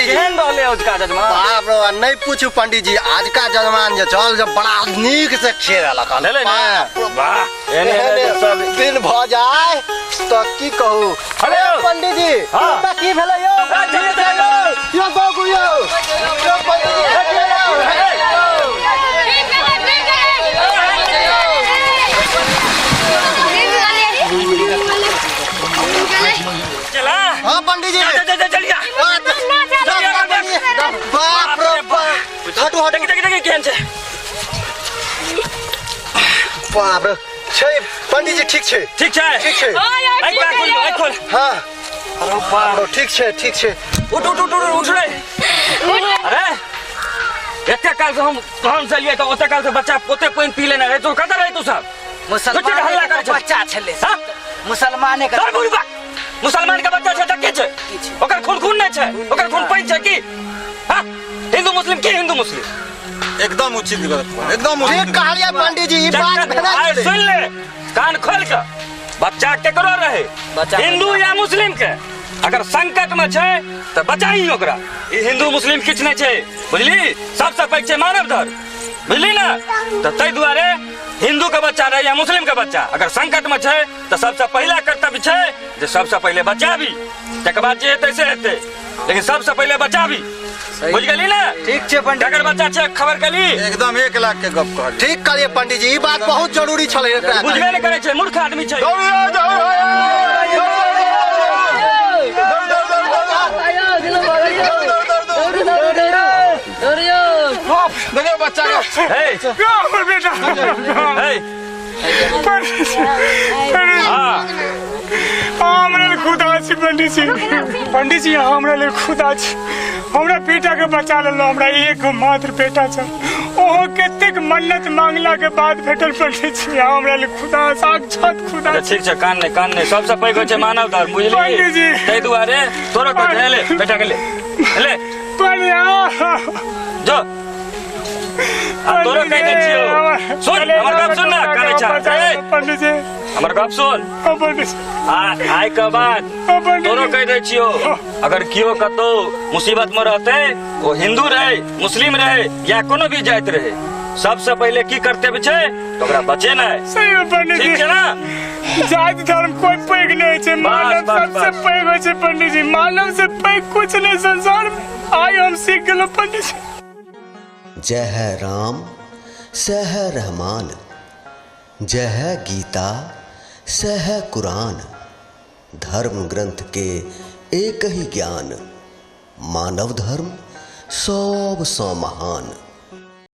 पंडित जी। केहन रहलै अजुका जजमान? बाप रे, नहीं पूछू पंडित जी, आज का जजमान जे चल जे बड़ा नीक से खेलक हन। भेलै ने? बाप रे, वाह, एहने एहने एहने सब दिन भऽ जाय तऽ की कहू। अरे अरे पंडित जी, हाँ। ओतऽ की भेलै यौ? ए, चलि चलि। यौ बाबू यौ, यौ पंडित जी, यौ। चला। हाँ पंडित जी। चल चल चल चल जा। हाँ, चल, चल, चल। बाप रे बाप, हटू हटू। देखी देखी देखी केहन छै। बाप रे छै पंडित जी, ठीक छै। ठीक छै। ठीक छै। आइ का खोल, आइ खोल। हाँ। अरे बाप रे, ठीक छै, ठीक छै। उठ उठ उठ उठ उठ रे। अरे एते काल से हम हम चलिए तऽ ओते काल से बच्चा ओते पानि पी लेने रहै, तू कतऽ रहै तू सब? मुसलमान बच्चा के हल्ला करै छै। बच्चा छलै। हाँ? मुसलमाने के तर बुढ़बा मुसलमान के बच्चा छै तऽ की छै? ओकर खून खून नहि छै? ओकर खून पानि छै की? हाँ? हिंदू मुस्लिम की? हिंदू मुस्लिम एकदम उचित गलत, एकदम ठीक उचित। कहलियै पंडित जी, ई बात भेलै आइ छलै। सुन ले कान खोल के, बच्चा केकरो रहे, बच्चा हिंदू या मुस्लिम के, अगर संकट में छै तऽ बचाही ओकरा। ई हिंदू मुस्लिम किछु नहि छै, बुझली? सबसँ पैघ छै मानव धर्म, बुझली ने? तऽ ताहि दुआरे हिंदू के बच्चा रहे या मुस्लिम के बच्चा, अगर संकट में छै तऽ सबसँ पहिला कर्तव्य छै जे सबसँ पहिले बचाबी, तकर बाद जे हेतै से हेतै, लेकिन सबसँ पहिले बचाबी, बुझि गेली ने? ठीक छै पंडित। जकर बच्चा छै खबर केली। एकदम 1 लाख के गप कहली। ठीक कहलियै पंडित जी, ई बात बहुत जरूरी छलै एकरा। बुझबे नहि करै छै, मूर्ख आदमी छै। देखियौ बच्चा के। हे बेटा। हे। हाँ। हमरा लेल खुदा छी पंडित जी, पंडित जी, हमरा लेल खुदा छी। हमरा बेटा के बचा लेलहुँ। हमरा एक मात्र बेटा छै, ओहो कतेक मन्नत मांगला के बाद भेटल। पंडित जी, हमरा लेल खुदा, साक्षात खुदा। अच्छा ठीक छै, कान नहि, कान नहि। सबसँ पैघ होइ छै मानव धर्म, बुझली? पंडित जी। ताहि दुआरे तोरो कहै छै, ले बेटा के ले ले। पंडित जो आ तोरो कहि दै छियौ, सुन हमर गप, सुन ना, कानै छा? ए, पंडित जी। हमर गप सुन। हाँ, पंडित जी। आ आइ के बाद हाँ, पंडित तोरो जी। कहि दै छियौ, अगर केओ कतौ मुसीबत में रहतै, ओ हिंदू रहे, मुस्लिम रहे या कोनो भी जाति रहे, सबसे पहिले की कर्तव्य छै तऽ ओकरा बचेनाइ। सही में पंडित ठीक जी। छै ना? जाति धर्म कोई पैघ नहीं छै, मानव बस, सबसे बस। पैघ होइ छै पंडित जी। मानव से पैघ कुछ नहीं संसार में, आइ हम सीख गेलहुँ पंडित जी। जय है राम सह है रहमान, जय है गीता सह है कुरान। धर्म ग्रंथ के एक ही ज्ञान, मानव धर्म सब सँ महान।